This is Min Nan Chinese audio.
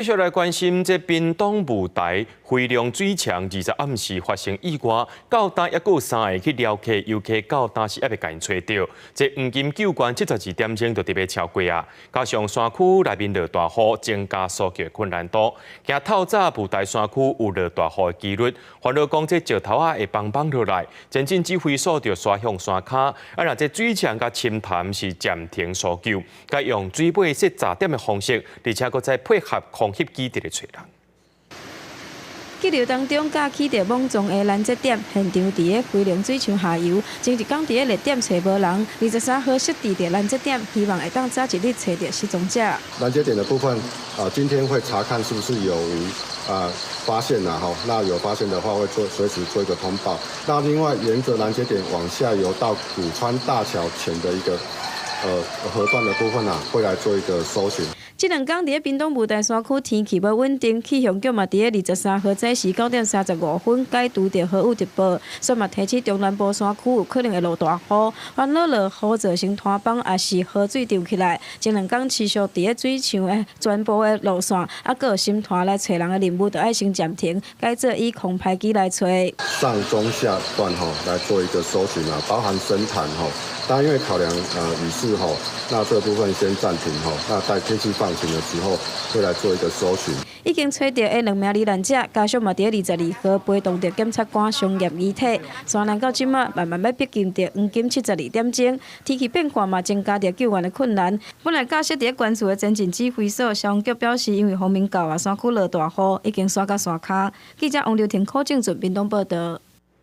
繼續來關心，這屏東霧台飛龍水牆20暗時發生意外，到今猶閣有三個去撩客遊客到今時猶未共𪜶揣著。這黃金救援72點鐘就特別超過啊！加上山區內面落大雨，增加搜救困難度。驚透早霧台山區有落大雨的機率，煩惱講這石頭仔會崩崩落來，前進指揮所就徙向山跤。啊，若這水牆佮深潭是暫停搜救，改用水尾設閘點的方式，而且閣再配合空翕機佇咧揣人。激流當中架起著網狀的攔截點，現場佇咧飛龍水牆下游，前一工佇咧熱點揣無人，23號設置著攔截點，希望會當早一日揣著失蹤者。攔截點的部分，啊，今天會查看是不是有啊發現啦，吼，那有發現的話會做隨時做一個通報。那另外沿着攔截點往下游到古川大橋前的一個河段的部分啊，會來做一個搜尋。這兩工佇咧屏東霧台山區天氣無穩定，氣象局嘛佇咧23號早時9點35分解除著豪雨特報，煞嘛提醒中南部山區有可能會落大雨，煩惱落雨造成坍崩，抑是河水漲起來。這兩工持續佇咧水牆的全部的路線，啊，閣有深潭來揣人的任務，就愛先暫停，改做以空拍機來揣。上中下段吼來做一個搜尋啊，包含深潭吼，但因為考量雨勢吼，那這個部分先暫停吼，那待天氣放晴的時候，會來做一個搜尋。已經揣著的兩名罹難者，家屬嘛佇22號陪同著檢察官相驗遺體。山難到這馬慢慢欲逼近著黃金72點鐘，天氣變化嘛增加著救援的困難。本來架設佇咧關厝的前進指揮所，消防局表示，因為鋒面到啊，山區落大雨，已經徙到山跤。記者王劉婷、柯正俊屏東報道。